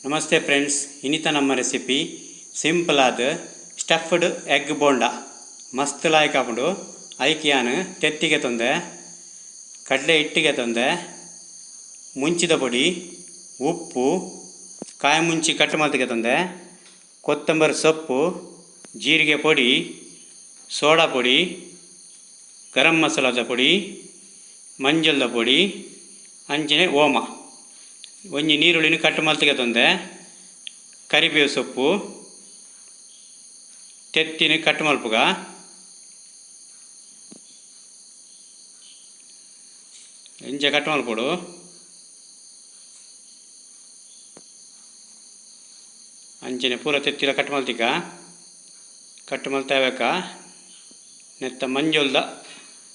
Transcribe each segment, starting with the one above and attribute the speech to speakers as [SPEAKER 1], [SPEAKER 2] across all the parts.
[SPEAKER 1] Namaste friends, ಇನಿತ ನಮ್ಮ recipe simple ಆದ ಸ್ಟಫ್ಡ್ ಎಗ್ ಬೋಂಡ. ಮಸ್ತ್ ಲಾಯ್ಕ್ ಆಪುಂಡು. ಐಕ್ ಯಾನ್ ತೆತ್ತಿಗೆ ತೊಂದೆ, ಕಡಲೆ ಹಿಟ್ಟಿಗೆ ತೊಂದೆ, ಮುಂಚಿದ ಪೊಡಿ, ಉಪ್ಪು, ಕಾಯಿ ಮುಂಚಿ ಕಟ್ ಮಲ್ತಿಗೆ ತೊಂದೆ, ಕೊತ್ತಂಬರಿ ಸೊಪ್ಪು, ಜೀರಿಗೆ ಪೊಡಿ, ಸೋಡಾ ಪೊಡಿ, ಗರಂ ಮಸಾಲದ ಪೊಡಿ, ಮಂಜಲ್ದ ಪೊಡಿ, ಅಂಚನೆ ಓಮ. ಒಂಜಿ ನೀರುಳ್ಳಿನ ಕಟ್ ಮಲ್ತಿಗೆ ತೊಂದೆ, ಕರಿಬೇವು ಸೊಪ್ಪು, ತೆತ್ತಿನ ಕಟ್ ಮಲ್ಪುಗ. ಇಂಚ ಕಟ್ ಮಲ್ಪೊಡು. ಅಂಚನೆ ಪೂರ ತೆತ್ತಿಲ ಕಟ್ ಮಲ್ತಿಕ. ಕಟ್ ಮಲ್ತಾವಕ ನೆತ್ತ ಮಂಜೊಲ್ದ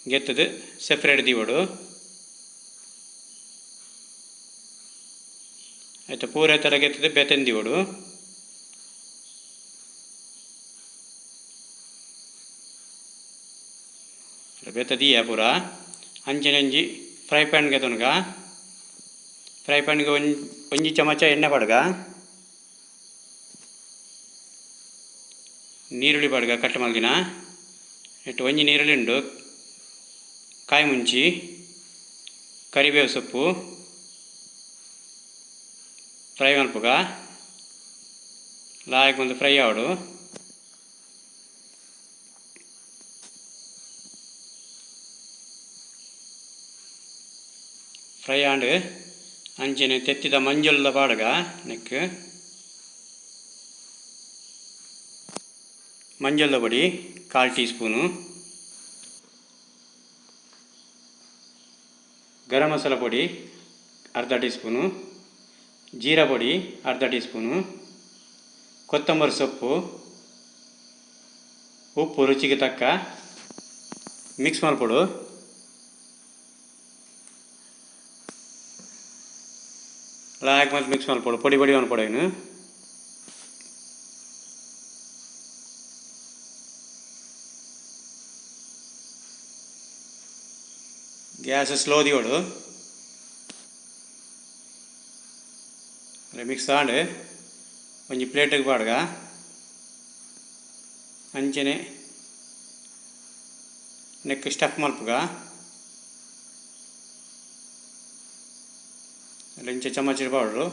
[SPEAKER 1] ಗೆತ್ತದು ಸೆಪರೇಟ್ ದೀವೊಡು. ಆಯ್ತು, ಪೂರ ತರ ಗೆತ್ತದು ಬೇತೆನ್ ದೀವೊಡು. ಬೇತೆ ದೀಯ ಪೂರ. ಅಂಚನೆ ಒಂಜಿ ಫ್ರೈ ಪ್ಯಾನ್ ಗೆತೊನುಗ. ಫ್ರೈ ಪ್ಯಾನ್ಗೆ ಒಂಜಿ ಒಂಜಿ ಚಮಚ ಎಣ್ಣೆ ಪಾಡ್ಗ. ನೀರುಳ್ಳಿ ಪಾಡ್ಗ ಕಟ್ ಮಲ್ದಿನ. ಇಟ್ಟು ಒಂಜಿ ನೀರುಳ್ಳಿ ಉಂಡು, ಕಾಯಿ ಮುಂಚಿ, ಕರಿಬೇವು ಸೊಪ್ಪು ಫ್ರೈ ಮಲ್ಪುಗ. ಲಾಯ್ಕ್ ಒಂದು ಫ್ರೈ ಆವಡು. ಫ್ರೈ ಆಂಡ್ ಅಂಚನೆ ತೆತ್ತಿದ ಮಂಜೊಲ್ದ ಪಾಡ್ಗ. ನೆಕ್ ಮಂಜೊಲ್ದ ಪೊಡಿ 1/4 ಟೀ ಸ್ಪೂನು, ಗರಂ ಮಸಾಲ ಪೊಡಿ ಅರ್ಧ ಟೀ ಸ್ಪೂನು, ಜೀರಾ ಪೊಡಿ ಅರ್ಧ ಟೀ ಸ್ಪೂನು, ಕೊತ್ತಂಬರಿ ಸೊಪ್ಪು, ಉಪ್ಪು ರುಚಿಗೆ ತಕ್ಕ ಮಿಕ್ಸ್ ಮಲ್ಪೊಡು. ಲಾಯ್ಕ್ ಮಲ್ತ್ ಮಿಕ್ಸ್ ಮಲ್ಪೊಡು. ಪೊಡಿ ಪೊಡಿ ಮಲ್ಪೊಡು. ಇನ್ನು ಗ್ಯಾಸ್ ಸ್ಲೋ ದೀವೊಡು. ಮಿಕ್ಸ್ ಆಂಡ್ ಒಂಜಿ ಪ್ಲೇಟಿಗೆ ಪಾಡ್ಗ. ಅಂಚನೆ ನೆಕ್ ಸ್ಟಫ್ ಮಲ್ಪುಗ. ಇಂಚ ಚಮಚ ಪಾಡೊಡು,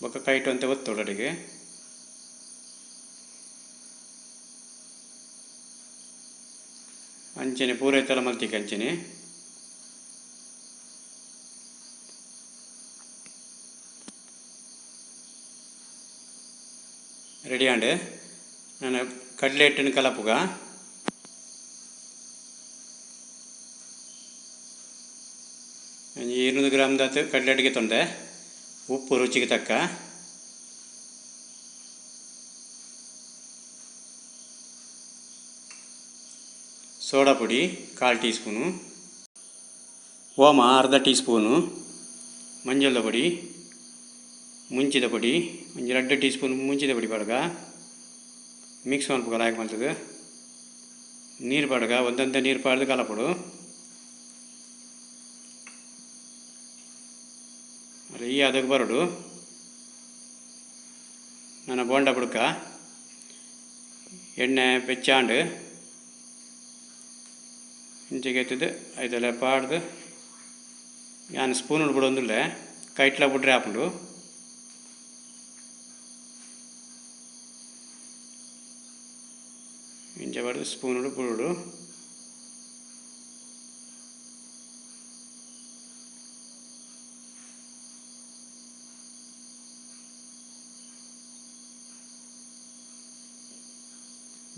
[SPEAKER 1] ಬೊಕ್ಕ ಕೈಟ್ ಒಂತೆ ಒತ್ತೊಡು ಅಡಿಗೆ. ಅಂಚನೆ ಪೂರೈತಲ ಮಲ್ತಿಕ. ಅಂಚನೆ ರೆಡಿ ಆಂಡ್. ನಾನು ಕಡಲೆ ಹಿಟ್ಟನ್ನು ಕಲಪುಗ. ಒಂಜಿ 200 ಗ್ರಾಮ್ ದಾತ್ ಕಡಲೆ ಹಿಟ್ಟಿಗೆ ತೊಂದೆ, ಉಪ್ಪು ರುಚಿಗೆ ತಕ್ಕ, ಸೋಡಾ ಪೊಡಿ 1/4 ಟೀ ಸ್ಪೂನು, ಓಮ ಅರ್ಧ ಟೀ ಸ್ಪೂನು, ಮಂಜಲ್ದ ಪೊಡಿ, ಮುಂಚಿದ ಪೊಡಿ ಒಂಜಿ 2 ಟೀ ಸ್ಪೂನ್ ಮುಂಚಿದ ಪೊಡಿ ಪಾಡ್ಗ. ಮಿಕ್ಸ್ ಮಲ್ಪುಗ. ಲಾಯ್ಕ್ ಮಲ್ತದು ನೀರು ಪಾಡ್ಗ. ಒಂದಂತೆ ನೀರು ಪಾಡ್ದು ಕಲಪೊಡು. ಈ ಅದಕ್ಕೆ ಬರೋಡು. ನನ್ನ ಬೋಂಡ ಬುಡ್ಕ. ಎಣ್ಣೆ ಬೆಚ್ಚಾಂಡ್ ಇಂಚೆಗೆ ಎತ್ತದು ಐದೆಲ್ಲ ಪಾಡ್ದು. ಯಾನ್ ಸ್ಪೂನ್ ಬಿಡೊಂದುಲ್ಲೆ, ಕೈಟ್ಲ ಬುಡ್ರೆ ಆಪುಂಡು. ಇಂಚ ಪಾಡ್ದು ಸ್ಪೂನ್ ಬುಡೊಡು.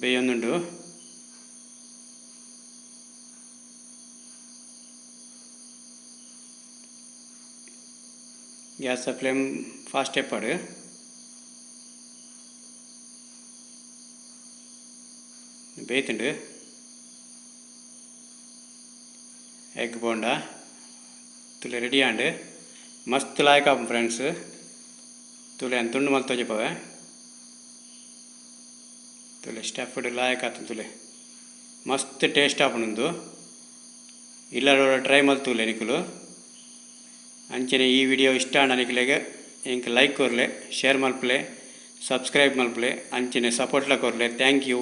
[SPEAKER 1] ಬೇಯೊಂದುಂಡು. ಗ್ಯಾಸ್ ಫ್ಲೇಮ್ ಫಾಸ್ಟ್ ಎಪ್ಪಡು. ಬೇಯ್ತುಂಡು ಎಗ್ ಬೋಂಡ. ತುಲೆ ರೆಡಿ ಆಂಡ್. ಮಸ್ತ್ ಲಾಯ್ಕ್ ಆಪುಂಡು ಫ್ರೆಂಡ್ಸ್. ತುಲೆ ಯಾನ್ ತುಂಡು ಮಲ್ತ್ ತೋಜಪಾವೆ. ತುಲೆ ಸ್ಟಫ್ಡ್ ಲಾಯ್ಕ್ ಆತುಂಡು. ತುಲೆ ಮಸ್ತ್ ಟೇಸ್ಟ್ ಆಪುಂಡು. ಇಲ್ಲಡ ಟ್ರೈ ಮಲ್ತುಲೆ ನಿಕುಲು. ಅಂಚನೆ ಈ ವಿಡಿಯೋ ಇಷ್ಟ ಆಂಡ ನಿಕಲೆಗ್ ಎಂಕ್ ಲೈಕ್ ಕೊರ್ಲೆ, ಶೇರ್ ಮಲ್ಪುಲೆ, ಸಬ್ಸ್ಕ್ರೈಬ್ ಮಲ್ಪುಲೆ, ಅಂಚನೆ ಸಪೋರ್ಟ್ ಲ ಕೊರ್ಲೆ. Thank you.